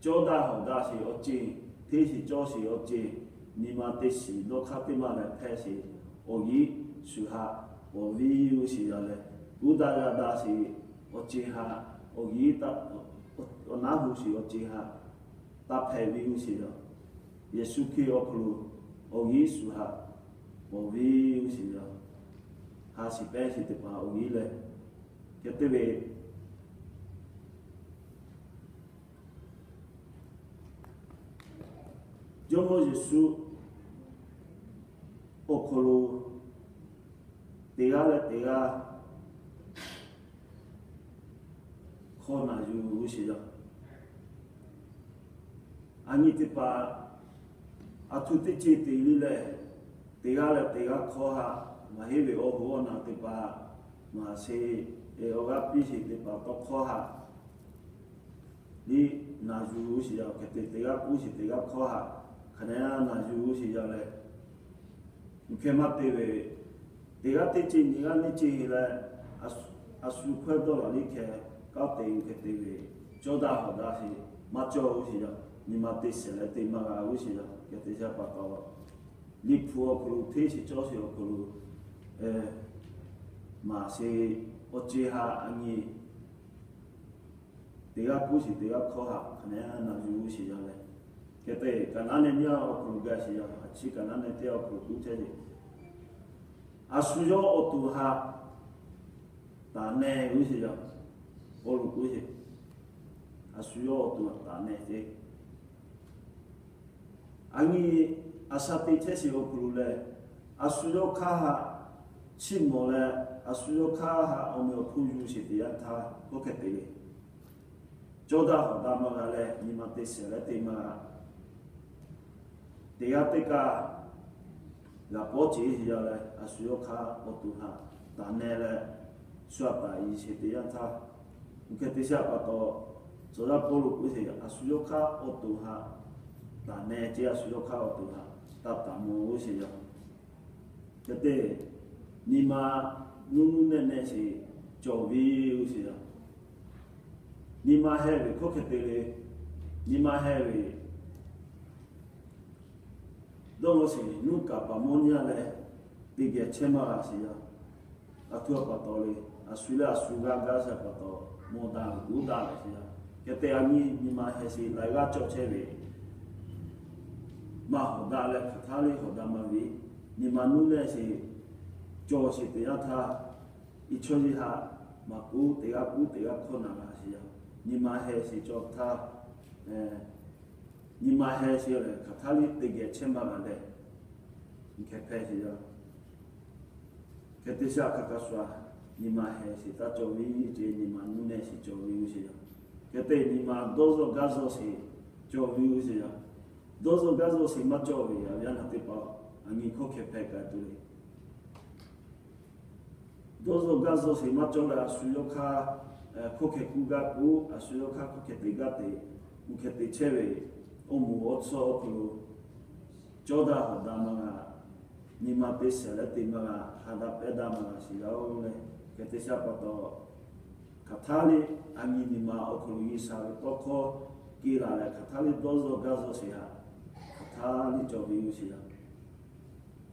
cawˇ daꞈ hawˍ daꞈ sheˍ awˬ ceuˬ, hteˇ sheˍ cawˇ sheˍ awˬ ceuˬ, nyi ma te shiˍ dawˇ hk'aˇ teˇ maˇ leh hpehˇ sheˍ awˬ yiˉ shuˍ haꞈ pawˍ viˇ g'uˇ sheˍ yaˇ leh, kuˉ daꞈ g'a daꞈ sheˍ awˬ ceuˬ haꞈ awˬ yiˉ, awˬ naˉ hu sheˍ awˬ ceuˬ haꞈ taˇ hpehꞈ viˇ g'uˇ sheˍ yaˇ. Yeˍsuˆ Hkriꞈ awˬ hk'aw lo awˬ yiˉ shuˍ haꞈ pawˍ viˇ g'uˇ sheˍ yaˇ. Ha shiˍ pehˇ sheˍ teˇ hpaˍ awˬ yiˉ leh, hk'e te ve Jawˇmawˇ Yeˍsuˆ awˬ hk'aw lo teˇ g'aˇ leh teˇ g'aˇ hkawˇ naˬ yuˬ g'uˇ sheˍ yaˇ. A nyi teˇ hpaˍ, a htoꞈ teˇ ceuˬ te le leh, teˇ g'aˇ leh teˇ g'aˇ hkawˇ haꞈ, maˇ heˆ ve awˬ hoˉ awˬ naˬ teˇ hpaˍ, maˇ sheˍ, awˬ g'aˇ piˇ sheˍ teˇ hpaˍ tawˇ hkawˇ haꞈ liˇ naˬ yuˬ g'uˇ sheˍ yaˇ. Hk'e te teˇ g'aˇ k'oˆ sheˍ teˇ g'aˇ hkawˇ haꞈ hk'aˬ neˉ naˬ yuˬ g'uˇ sheˍ yaˇ leh, uˬ hkeh maˇ te ve, teˇ g'aˇ teˇ ceuˬ nyiˇ g'aˇ neˇ ceuˬ leh, a shu hkawehˇ dawˇ laˬ liˇ hkeh kaˇ te uˬ hkeh te ve, cawˇ daꞈ hawˍ daꞈ sheˍ maˇ cawˇ g'uˇ sheˍ yaˇ. Nyi ma te shiˍ leh te maˇ g'a g'uˇ sheˍ yaˇ. Hk'e te shaˉ pa taw, Liꞈ hpu awˬ hk'aw lo, hteˇ sheˍ cawˇ sheˍ awˬ hk'aw lo, maˇ sheˍ, awˬ ceuˬ haꞈ a nyi teˇ g'aˇ k'oˆ sheˍ teˇ g'aˇ hkawˇ haꞈ hk'aˬ neˉ naˬ yuˬ g'uˇ sheˍ yaˇ leh, hk'e te Kaˍnaˉ neh nyiˇ awˬ hk'aw lo gaˬ sheˍ yaˇ. A chi Kaˍnaˉ neh teˇ awˬ hk'aw lo k'oˆ chehˇ ve, a shu yawˇ awˬ to haꞈ taˍ neh g'uˇ sheˍ yaˇ. Pawˇluꞈ k'oˆ sheˍ, a shu yawˇ awˬ to haꞈ taˍ neh te. A nyi, a sha te chehˇ sheˍ awˬ hk'aw lo leh, a shu yawˇ hk'aˇ haꞈ chiˇ mawˬ leh, a shu yawˇ hk'aˇ haꞈ awˬ meꞈ awˬ hponˇ yuˬ sheˍ teˇ yanˇ htaˇ k'oˆ hk'e te le, cawˇ daꞈ hawˍ daꞈ maˇ g'a leh, nyi ma te shiˍ leh te maˇ g'a. Teˇ g'aˇ teˇ kaꞈ g'a pawˇ ce sheˍ yaˇ leh, a shu yawˇ hk'aˇ awˬ to haꞈ taˍ neh leh, shu aꞈ taˍ yiˍ sheˍ teˇ yanˇ htaˇ, uˬ hkeh te shaˉ pa taw, tcuh yaˇ Pawˇluꞈ k'oˆ sheˍ, a shu yawˇ hk'aˇ awˬ to haꞈ taˍ neh ce, a shu yawˇ hk'aˇ awˬ to haꞈ taˇ taˍ mawˬ g'uˇ sheˍ yaˇ. Hk'e te, nyi ma nuˇ nuˇ nehˆ nehˆ sheˍ cawˬ ve g'uˇ sheˍ yaˇ. Nyi ma heh ve hkawˇ hk'e te le, nyi ma heh ve dawˇ law sheˍ nuˇ kaˍ paˍ mawˇ nyi a leh, teˇ geh chehˇ maˇ g'a sheˍ yaˇ. A htoꞈ pa taw le, a shu leh a shu g'aˇ gaˇ shaˍ pa taw, mawˬ daꞈ kuˉ daꞈ leh sheˍ yaˇ. Hk'e te a nyi nyi ma heh sheˍ laiˬ g'aˇ cawˬ chehˇ ve, maˇ hawˍ daꞈ leh hk'aˬ htaˇ le hawˍ daꞈ maˇ ve, nyi ma nuˇ nehˆ sheˍ cawˬ sheˍ teˇ yanˇ htaˇ, iˉ chaw yeˇ haꞈ maˇ k'oˆ, teˇ g'aˇ k'oˆ teˇ g'aˇ hkawˇ naˬ g'a sheˍ yaˇ. Nyi ma heh sheˍ cawˬ htaˇ, nyi ma heh sheˍ lehˬ hk'aˬ htaˇ le teˇ geh chehˇ maˇ g'a leh, uˬ hkeh hpehꞈ sheˍ yaˇ. Hk'e te shaˉ hk'a kaꞈ shu a, nyi ma heh sheˍ taˇ cawˬ ve ce, nyi ma nuˇ nehˆ sheˍ cawˬ ve g'uˇ sheˍ yaˇ. Hk'e te nyi ma dawˇ zuhˆ gaˇ zuhˆ sheˍ cawˬ ve g'uˇ sheˍ yaˇ. Dawˇ zuhˆ gaˇ zuhˆ sheˍ maˇ cawˬ ve a viˉ a naˬ teˇ hpaˍ, a nyi hkawˇ hkeh hpehꞈ k'ai tuˬ le. Dawˇ zuhˆ gaˇ zuhˆ sheˍ maˇ cawˬ leh, a shu yawˇ hk'aˇ hkawˇ hkeh kuˉ gaˇ k'oˆ, a shu yawˇ hk'aˇ hkawˇ hkeh te gaˇ te, uˬ hkeh te chehˇ ve, awˬ moˍ awˬ tsuhˇ awˬ hk'aw lo cawˇ daꞈ hawˍ daꞈ maˇ g'a, nyi ma te shiˍ leh te maˇ g'a, ha daꞈ pehˇ daꞈ maˇ g'a sheˍ yaˇ-oˬ leh, hk'e te shaˉ pa taw, hk'aˬ htaˇ le a nyi nyi ma awˬ hk'aw lo G'uiˬsha ve tawˇ hkawˇ kehˬ laˬ leh, hk'aˬ htaˇ le dawˇ zuhˆ gaˇ zuhˆ sheˍ haꞈ hk'aˬ htaˇ le cawˬ ve g'uˇ sheˍ yaˇ.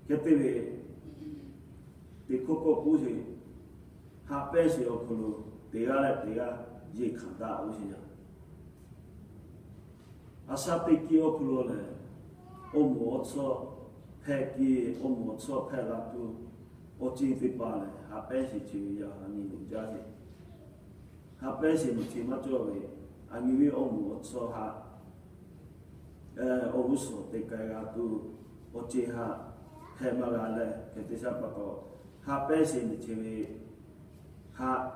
Hk'e te ve, teˇ hkawˇ kawˆ k'oˆ sheˍ, haꞈ pehnˇ sheˍ awˬ hk'aw lo teˇ g'aˇ leh teˇ g'aˇ yeˬ hkanˍ daꞈ g'uˇ sheˍ yaˇ. A shaˉ teˇ kiˇ awˬ hk'aw lo lehˬ, awˬ moˍ awˬ tsuhˇ hpehꞈ kiˇ, awˬ moˍ awˬ tsuhˇ hpehꞈ la tuˬ, awˬ ceuˬ teˇ hpaˍ lehˬ haꞈ pehnˇ sheˍ chi ve yaˇ ha nyi loꞈ jaˇ sheˍ. Haꞈ pehnˇ sheˍ maˇ ceuˬ maˇ cawˬ ve, a nyi ve awˬ moˍ awˬ tsuhˇ haꞈ awˬ g'uˇ suhˍ te k'ai g'a tuˬ, awˬ ceuˬ haꞈ hpehꞈ maˇ g'a leh, hk'e te shaˉ pa taw, haꞈ pehnˇ sheˍ maˇ ceuˬ ve haꞈ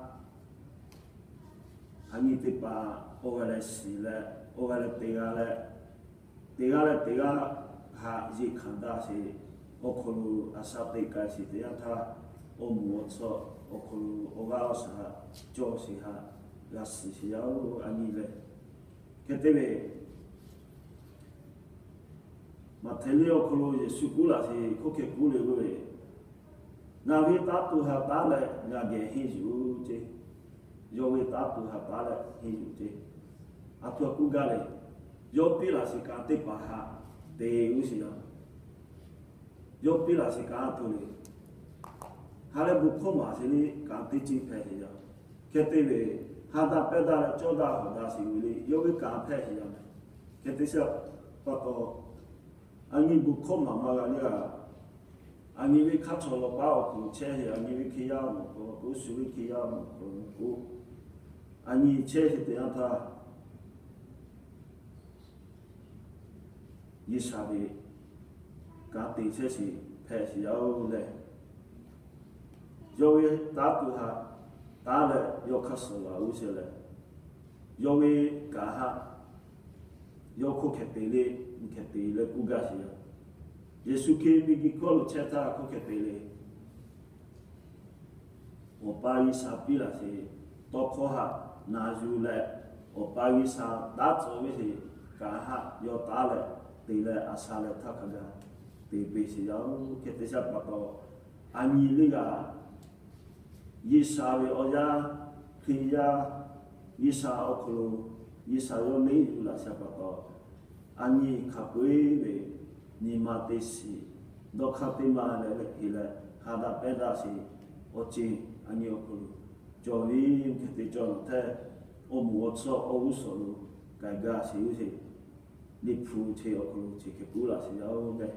a nyi teˇ hpaˍ awˬ g'a leh shiˍ leh, awˬ g'a leh teˇ g'aˇ leh, teˇ g'aˇ leh teˇ g'aˇ haꞈ yeˬ hkanˍ daꞈ sheˍ awˬ hk'aw lo a shaˉ teˇ k'ai sheˍ teˇ yanˇ htaˇ, awˬ moˍ awˬ tsuhˇ awˬ hk'aw lo awˬ g'aˇ awˬ shaˍ cawˬ sheˍ haꞈ g'a shiˍ sheˍ yaˇ-oˬ a nyi leh. Hk'e te ve, Maꞈhtehˍ liˇ awˬ hk'aw lo Yeˍsuˆ k'oˆ laˇ sheˍ hkawˇ hkeh k'oˆ le k'oˆ ve, Ngaˬ ve taˇ tuˬ haꞈ taˉ leh ngaˬ geh henˇ yuˬ ce. Yawˇ ve taˇ tuˬ haꞈ taˉ leh henˇ yuˬ ce. A htoꞈ k'oˆ gaˇ le. yawˇ piˇ laꞈ sheˍ kaꞈ teˇ hpaˍ htaꞈ te g'uˇ sheˍ yaˇ. Yawˇ piˇ laꞈ sheˍ kaꞈ a htoꞈ le, ha lehˬ bon hkawˇ maˍ sheˍ le kaꞈ teˇ ceuˬ hpehꞈ sheˍ yaˇ. Hk'e te ve, ha daꞈ pehˇ daꞈ leh cawˇ daꞈ hawˍ daꞈ sheˍ ve le yawˇ ve kaꞈ hpehꞈ sheˍ yaˇ meh. Hk'e te sheˍ pa taw, a nyi bon hkawˇ maˍ maˇ g'a le a, a nyi ve hk'aˇ chaw lawˬ paˉ awˬ hk'aw lo chehˇ sheˍ, a nyi ve hk'e yaˇ awˬ hk'aw lo k'oˆ, shu ve hk'e yaˇ awˬ hk'aw lo k'oˆ, a nyi chehˇ sheˍ teˇ yanˇ htaˇ, G'uiˬsha ve kanˉ te chehˇ sheˍ hpehꞈ sheˍ yaˇ oˬ leh, yawˇ ve taˇ tuˬ haꞈ taˉ leh yawˇ hk'aˇ suh laˬ g'uˇ sheˍ leh, yawˇ ve kaꞈ haꞈ yawˇ hk'oˆ hk'e te le, hk'e te leh k'oˆ gaˇ sheˍ yaˇ. Yeˍsuˆ Hkriꞈ miˬguiˬ hkawˇ lo chehˇ htaˇ hk'oˆ hk'e te le, Awˬ pa G'uiˬsha piˇ laꞈ sheˍ tawˇ hkawˇ haꞈ na yuˬ leh, Awˬ pa G'uiˬsha taˉ tcuh ve sheˍ kaꞈ haꞈ yawˇ taˉ leh te leh a sha leh htaˇ hk'a gaˬ te peˇ sheˍ yaˇ oˬ. Hk'e te sheˍ pa taw, a nyi le g'aꞈ G'uiˬsha ve awˬ yaˇ, Hkriꞈ yaˇ, G'uiˬsha awˬ hk'aw lo G'uiˬsha yawˇ neˇ yuˬ laꞈ sheˍ pa taw, a nyi hk'a peu-eˬ ve nyi ma teˇ shiˍ dawˇ hk'aˇ teˇ maˇ leh leh hk'e leh ha daꞈ pehˇ daꞈ sheˍ awˬ ceuˬ a nyi awˬ hk'aw lo cawˬ ve, hk'e te cawˬ laˬ hteˇ, awˬ moˍ awˬ tsuhˇ awˬ g'uˇ suhˍ lo k'ai gaˇ sheˍ g'uˇ sheˍ, Liꞈ hpu chi awˬ hk'aw lo chi hk'e k'oˆ laꞈ sheˍ yaˇ oˬ leh,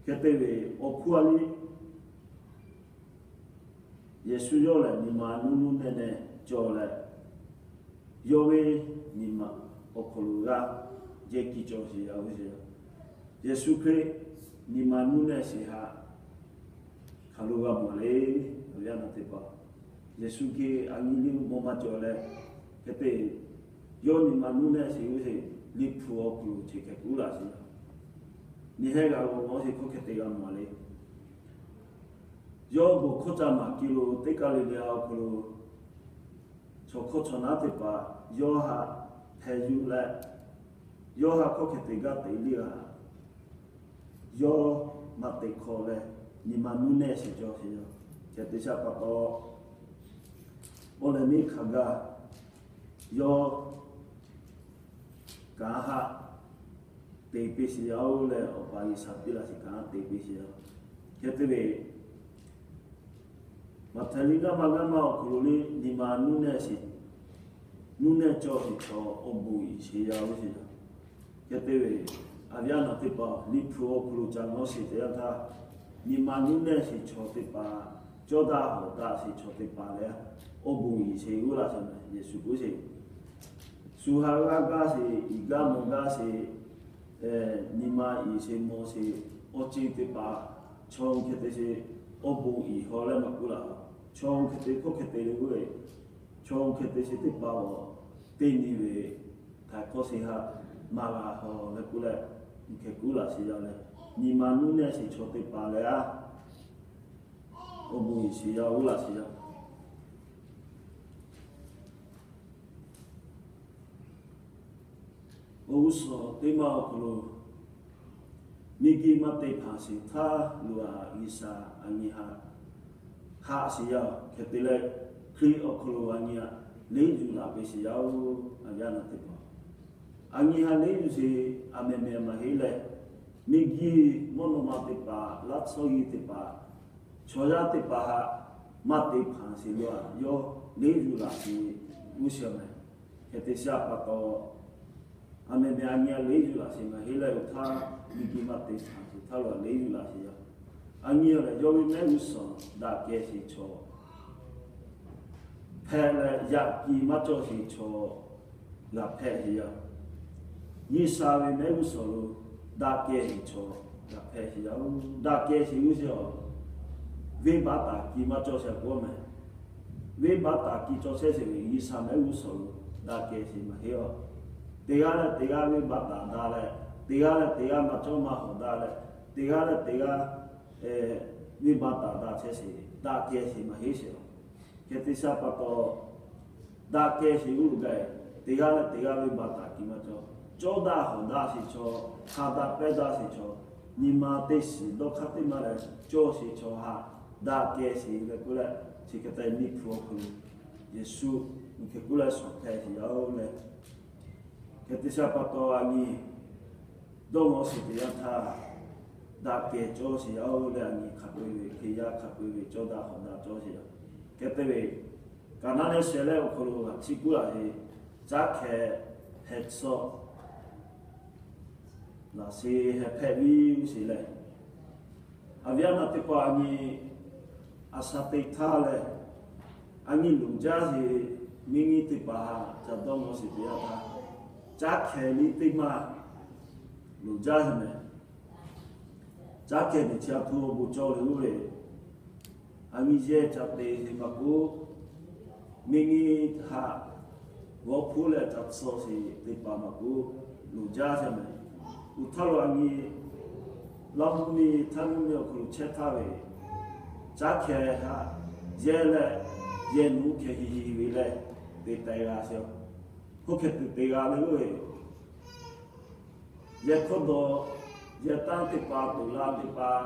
hk'e te ve awˬ hkuˇ a le Yeˍsuˆ yawˇ lehˬ nyi ma nuˇ nuˇ nehˇ nehˇ cawˬ leh, yawˇ ve nyi ma awˬ hk'aw lo g'aˇ jehˇ kiˇ cawˬ sheˍ yaˇ oˬ. Yeˍsuˆ Hkriꞈ nyi ma nuˇ nehˇ sheˍ haꞈ hk'aˬ lo g'a mawˬ le. Awˬ yanˇ naˬ teˇ hpaˍ, Yeˍsuˆ Hkriꞈ a nyi le mawˇ maˇ cawˬ leh, hk'e te yawˇ nyi ma nuˇ nehˇ sheˍ g'uˇ sheˍ, Liꞈ hpu awˬ hk'aw lo chi hk'e k'oˆ laꞈ sheˍ yaˇ. Nyi hehˉ g'a g'aw mawˬ sheˍ hk'oˆ hk'e te g'a mawˬ le. Yawˇ bon hkawˇ ca maˍ ke lo teˇ kaˇ le le a awˬ hk'aw lo, chaw hkawˇ chaw naˉ teˇ hpaˍ yawˇ haꞈ hpeh yuˬ leh, yawˇ haꞈ hk'oˆ hk'e te gaˇ te le a, yawˇ maˇ te hk'aw leh, nyi ma nuˇ nehˇ sheˍ cawˬ sheˍ yaˇ. Hk'e te sheˍ pa taw, awˬ lehˬ neˇ hk'a gaˇ yawˇ kaꞈ haꞈ te peˇ sheˍ yaˇ oˬ leh, Awˬ pa G'uiˬsha piˇ laꞈ sheˍ kaꞈ haꞈ te peˇ sheˍ yaˇ. Hk'e te ve, Maꞈhtehˍ liꞈ ngaˇ maˇ ngaˇ maˇ awˬ hk'aw lo le, nyi ma nuˇ nehˇ sheˍ, nuˇ nehˇ cawˬ sheˍ chaw awˬ bon iˍ sheˍ yaˇ oˬ sheˍ yaˇ. Hk'e te ve, awˬ yanˇ naˬ teˇ hpaˍ Liꞈ hpu awˬ hk'aw lo ca nawˉ sheˍ teˇ yanˇ htaˇ, nyi ma nuˇ nehˇ sheˍ chaw teˇ hpaˍ, cawˇ daꞈ hawˍ daꞈ sheˍ chaw teˇ hpaˍ leh, awˬ bon iˍ sheˍ g'uˇ laꞈ sheˍ meh Yeˍsuˆ k'oˆ sheˍ. Shu ha g'aˇ gaˇ sheˍ, iˍ gaˇ mawˬ gaˇ sheˍ, nyi ma iˍ sheˍ mawˬ sheˍ, awˬ ceuˬ teˇ hpaˍ, chaw hk'e te sheˍ, awˬ bon iˍ haw leh maˇ k'oˆ laˬ. Chaw hk'e te hk'oˆ hk'e te le g'uˇ ve, chaw hk'e te sheˍ teˇ hpaˍ awˬ teˇ nyi ve htaiˍ hk'awˇ sheˍ haꞈ maˇ g'a haw leh k'oˆ leh, hk'e k'oˆ laꞈ sheˍ yaˇ leh, nyi ma nuˇ nehˇ sheˍ chaw teˇ hpaˍ leh a, awˬ bon iˍ sheˍ yaˇ g'uˇ laꞈ sheˍ yaˇ. Awˬ g'uˇ suhˍ teˇ maˇ awˬ hk'aw lo, miˬguiˬ maˇ te hpanˍ sheˍ htaˇ lo a G'uiˬsha a nyi haꞈ haꞈ sheˍ yaˇ. Hk'e te leh, Hkriꞈ awˬ hk'aw lo a nyi haꞈ leˉ yuˬ laˬ peˇ sheˍ yaˇ oˬ. Awˬ yanˇ naˬ teˇ hpaˍ, a nyi haꞈ leˉ yuˬ sheˍ a meh meh maˇ heˆ leh, miˬguiˬ mvuhˇ naw ma teˇ hpaˍ, laˇ tsuhˇ g'uˇ teˇ hpaˍ, chaw yaˇ teˇ hpaˍ haꞈ maˇ te hpanˍ sheˍ lo a yawˇ leˉ yuˬ laˬ sheˍ g'uˇ sheˍ meh. Hk'e te sheˍ pa taw, a meh meh a nyi haꞈ leˉ yuˬ laˬ sheˍ maˇ heˆ leh, oˇ htaˇ miˬguiˬ maˇ te hpanˍ sheˍ htaˇ lo a leˉ yuˬ laˬ sheˍ yaˇ. A nyi haꞈ lehˬ yawˇ ve mehˆ g'uˇ suhˍ daꞈ kehˬ sheˍ chaw hpehꞈ leh, yaꞈ ki maˇ cawˬ sheˍ chaw g'a hpehꞈ sheˍ yaˇ. G'uiˬsha ve mehˆ g'uˇ suhˍ lo daꞈ kehˬ sheˍ chaw g'a hpehꞈ sheˍ yaˇ oˬ. Daꞈ kehˬ sheˍ g'uˇ sheˍ a, venˇbaˆ taˍ ki maˇ cawˬ sheˍ k'oˆ meh. Venˇbaˆ taˍ ki cawˬ chehˇ sheˍ ve G'uiˬsha mehˆ g'uˇ suhˍ lo daꞈ kehˬ sheˍ maˇ heˆ a. Teˇ g'aˇ leh teˇ g'aˇ venˇbaˆ taˍ daꞈ leh, teˇ g'aˇ leh teˇ g'aˇ maˇ cawˇ maˇ hawˍ daꞈ leh, teˇ g'aˇ leh teˇ g'aˇ venˇbaˆ taˍ daꞈ chehˇ sheˍ, daꞈ kehˬ sheˍ maˇ heˆ sheˍ. Hk'e te sheˍ pa taw, daꞈ kehˬ sheˍ g'uˇ lo gaˬ, teˇ g'aˇ leh teˇ g'aˇ venˇbaˆ taˍ ki maˇ cawˇ. Cawˇ daꞈ hawˍ daꞈ sheˍ chaw, ha daꞈ pehˇ daꞈ sheˍ chaw, nyi ma teˇ shiˍ dawˇ hk'aˇ teˇ maˇ leh cawˇ sheˍ chaw haꞈ daꞈ kehˬ sheˍ leh k'oˆ leh, chi hk'e te Liꞈ hpu awˬ hk'aw lo Yeˍsuˆ hk'e k'oˆ leh shawˍ hpehꞈ sheˍ yaˇ oˬ leh, Hk'e te sha pa taw, a nyi dawˇ ngawˬ shiˍ teˇ yanˇ htaˇ, daꞈ kehˬ cawˇ sheˍ yaˇ oˬ leh, a nyi hk'aˬ peu eˬ ve hk'e yaˇ hk'aˬ peu eˬ ve cawˇ daꞈ hawˍ daꞈ cawˇ sheˍ yaˇ. Hk'e te ve, kaˍ naˆ leh sheh leh awˬ hk'aw lo g'a chiˇ puˉ laˬ ve, caˉ hkeh hpehꞈ tsuhˇ laˬ sheˍ, heh hpehꞈ viˉ sheˍ leh, a viˉ a naˍ teˇ hpaˍ a nyi a sha te htaˇ leh, a nyi loˍ jaˇ sheˍ, miˬ nyi teˇ hpaˍ htaꞈ ca dawˇ ngawˬ shiˍ teˇ yanˇ htaˇ, caˉ hkeh liˇ teˇ maˇ loˍ jaˇ sheˍ mehˍ. Caˉ hkeh teꞈ chi a htoꞈ ma bon cawˇ le oˇ ve, a nyi yehˇ ca te sheˍ maˇ k'oˆ, miˬ nyi htaꞈ g'awˇ hpuˇ leh ca tsuhˇ sheˍ teˇ hpaˍ maˇ k'oˆ, loˍ jaˇ sheˍ mehˍ. Oˇ htaˇ lo a nyi Laˇ huˉ miˇ htaˇ nuˇ miˇ awˬ hk'aw lo chehˇ htaˇ ve, caˉ hkeh htaꞈ yehˇ leh, yehˇ nuˇ hkeh hiˆ hiˆ ve leh, te teh g'a sheˍ. Hk'oˆ hkeh tuˬ te g'a le oˇ ve, yehˇ hkawˇ dawˬ, yehˇ tanˇ teˇ hpaˍ, toˬ la teˇ hpaˍ,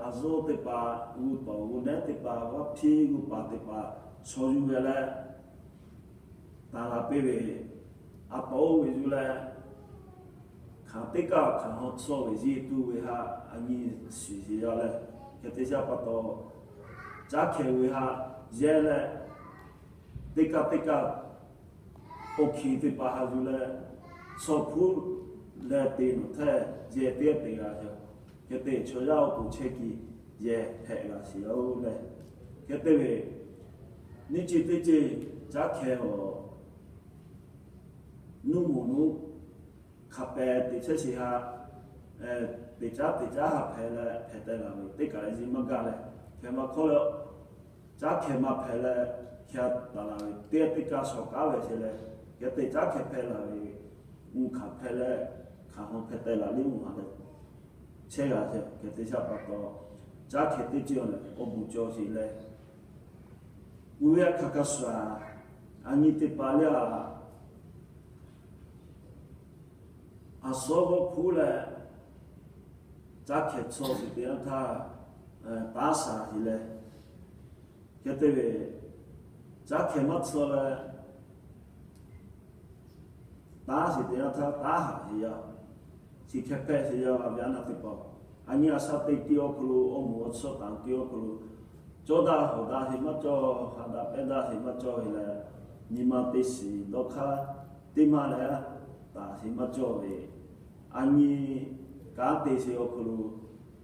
a zuhˇ teˇ hpaˍ, g'uˇ tawˍ g'uˇ nehˉ teˇ hpaˍ, g'aˇ hpiˇ g'uˇ paˍ teˇ hpaˍ, chaw yuˬ ve leh, taˍ laˬ piˇ ve, a pa oˇ ve yuˬ leh, hkanˍ teˇ kaˇ hkanˍ haw tsuhˇ ve yehˇ tuˬ ve htaꞈ a nyi shiˍ sheˍ yaˇ leh, hk'e te sha pa taw, caˉ hkeh ve htaꞈ yehˇ leh, teˇ kaˇ teˇ kaˇ awˬ hkiˬ teˇ hpaˍ htaꞈ yuˬ leh, chaw hpuˇ leh te nawˬ htaˇ yehˇ teˇ te g'a sheˍ. Hk'e te chaw yaˇ awˬ pon chehˇ kiˇ yehˇ hpehꞈ g'a sheˍ yaˇ oˬ leh, hk'e te ve, nyiˇ ceuˬ teˇ ceuˬ caˉ hkeh awˬ nuˇ moˍ nuˇ hk'a pehˍ teꞈ chehˇ sheˍ htaˇ, teꞈ caˉ teꞈ caˉ htaꞈ hpehꞈ leh hpehꞈ teh laˬ ve teˇ kaꞈ leh zi maˇ gaˇ leh, hkeh maˇ hkawˇ leh, caˉ hkeh maˇ hpehꞈ leh hkeh taˍ laˬ ve teˇ teˇ kaˇ shawˍ kaˉ ve sheˍ leh, hk'e te caˉ hkeh hpehꞈ laˬ ve, mvuhˇ hkanˍ hpehꞈ leh, hkanˍ haw hpehꞈ teh laˬ liˇ mvuhˇ hkanˍ leh, chehˇ g'a sheˍ. Hk'e te sha pa taw, caˉ hkeh teˇ ceuˬ awˬ leh awˬ bon cawˇ sheˍ leh, uˉ ve a hk'aˬ hk'aˬ shuˍ, a nyi teˇ hpaˍ lehˬ, a suhˉ g'awˇ hpuˇ leh, caˉ hkeh tsuhˇ sheˍ teˇ yanˇ htaˇ, taˉ shaˍ sheˍ leh, hk'e te ve, caˉ hkeh maˇ tsuhˇ leh, taˉ sheˍ teˇ yanˇ htaˇ taˉ haˍ sheˍ yaˇ, chi hkeh hpehꞈ sheˍ yaˇ. A viˉ a naˍ teˇ hpaˍ, a nyi a sha te tiˇ awˬ hk'aw lo, awˬ moˍ awˬ tsuhˇ tanˍ tiˇ awˬ hk'aw lo, cawˇ daꞈ hawˍ daꞈ sheˍ maˇ cawˇ, ha daꞈ pehˇ daꞈ sheˍ maˇ cawˇ ve leh, nyi ma teˇ shiˍ dawˇ hk'aˇ teˇ maˇ leh, taˍ sheˍ maˇ cawˇ ve, a nyi kanˉ te sheˍ awˬ hk'aw lo,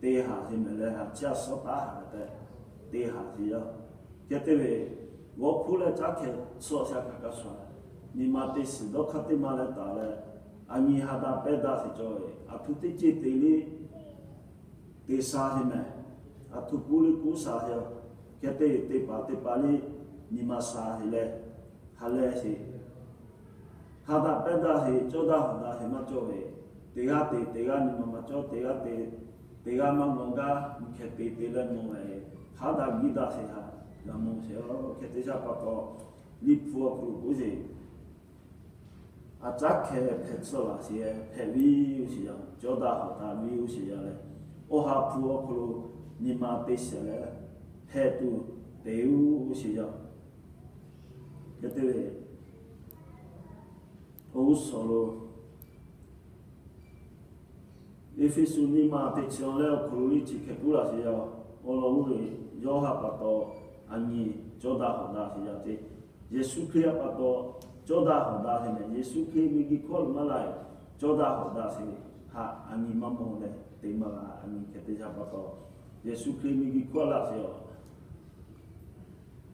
te haˍ sheˍ mehˍ leh, a ciˉ a suhˉ taˉ haˍ tehꞈ te haˍ sheˍ yaˇ. Hk'e te ve, g'awˇ hpuˇ leh caˉ hkeh tsuhˇ sha hk'aˬ hk'aˬ shuˍ, nyi ma teˇ shiˍ dawˇ hk'aˇ teˇ maˇ leh taˍ leh, a nyi ha daꞈ pehˇ daꞈ sheˍ cawˇ ve, a htoꞈ teˇ ceuˬ te liˇ te sha sheˍ mehˍ. A htoꞈ kuˉ liˇ kuˉ sha sheˍ. Hk'e te ve, teˇ hpaˍ teˇ hpaˍ liˇ nyi ma sha sheˍ leh, ha leh sheˍ, ha daꞈ pehˇ daꞈ sheˍ, cawˇ daꞈ hawˍ daꞈ sheˍ maˇ cawˇ ve, teˇ g'aˇ te teˇ g'aˇ nyi ma maˇ cawˇ, teˇ g'aˇ te teˇ g'aˇ maˇ mawˬ gaˇ, mvuhˇ hkeh te te leh mawˬ ve, haˉ daꞈ giˇ daꞈ sheˍ haꞈ g'a mawˬ sheˍ. Hk'e te sha pa taw, Liꞈ hpu awˬ hk'aw lo k'oˆ sheˍ, a caˉ hkeh hpehꞈ tsuhˇ laˬ sheˍ, hpehꞈ viˉ oˇ sheˍ yaˇ, cawˇ daꞈ hawˍ daꞈ viˉ oˇ sheˍ yaˇ leh, awˬ ha hpu awˬ hk'aw lo nyi ma te sheˍ leh, hpehꞈ tuˬ te oˇ sheˍ yaˇ. Hk'e te ve, awˬ g'uˇ suhˍ lo Eˇfeˇsuꞈ nyi ma teˇ chi leh awˬ hk'aw lo liˇ chi hkeh kuˉ laˬ sheˍ yaˇ. Awˬ lawn k'oˆ ve, Yawˇ haꞈ pa taw a nyi cawˇ daꞈ hawˍ daꞈ sheˍ yaˇ ce. Yeˍsuˆ Hkriꞈ haꞈ pa taw cawˇ daꞈ hawˍ daꞈ sheˍ mehˍ. Yeˍsuˆ Hkriꞈ miˬ guiˬ hkawˇ lo maˇ laˇ, cawˇ daꞈ hawˍ daꞈ sheˍ haꞈ a nyi maˇ mawˬ leh te maˇ g'a. A nyi hk'e te sha pa taw, Yeˍsuˆ Hkriꞈ miˬ guiˬ hkawˇ laˇ sheˍ yaˇ.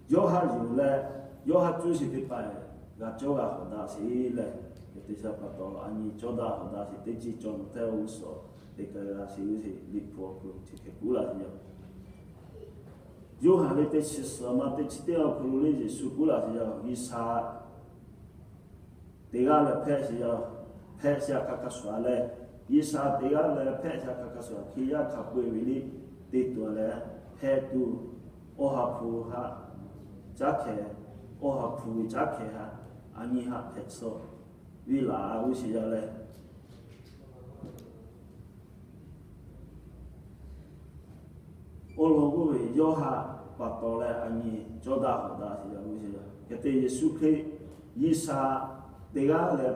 Yawˇ haꞈ yuˬ leh, yawˇ haꞈ cuˇ sheˍ teˇ hpaˍ g'a cawˇ g'a hawˍ daꞈ sheˍ leh, hk'e te sha pa taw a nyi cawˇ daꞈ hawˍ daꞈ sheˍ teˇ ceuˬ cawˬ mehˍ tehꞈ awˬ g'uˇ suhˍ te ka g'a sheˍ sheˍ. Liꞈ hpu awˬ hk'aw lo chi hkeh kuˉ laˬ sheˍ yaˇ. Yoˇhanˬ leh teˇ chi suhˍ ma teˇ chi teˇ awˬ hk'aw lo leh Yeˍsuˆ kuˉ laˬ sheˍ yaˇ. G'uiˬsha teˇ g'aˇ leh hpehꞈ sheˍ yaˇ, hpehꞈ sheˍ a hk'aˬ hk'aˬ shuˍ leh, G'uiˬsha teˇ g'aˇ leh hpehꞈ sheˍ a hk'aˬ hk'aˬ shuˍ, hk'e yaˇ hk'a peu-eˬ ve liˇ te tuˬ leh, hpehꞈ tuˬ, awˬ ha hpu haꞈ, caˉ hkeh, awˬ ha hpu ve caˉ hkeh haꞈ, a nyi haꞈ hpehꞈ tsuhˇ ve laˬ g'uˇ sheˍ yaˇ leh Awˬ lawn k'oˆ ve, Yoˇhanˬ pa taw leh a nyi cawˇ daꞈ hawˍ daꞈ sheˍ yaˇ g'uˇ sheˍ yaˇ. Hk'e te Yeˍsuˆ Hkriꞈ G'uiˬsha teˇ g'aˇ leh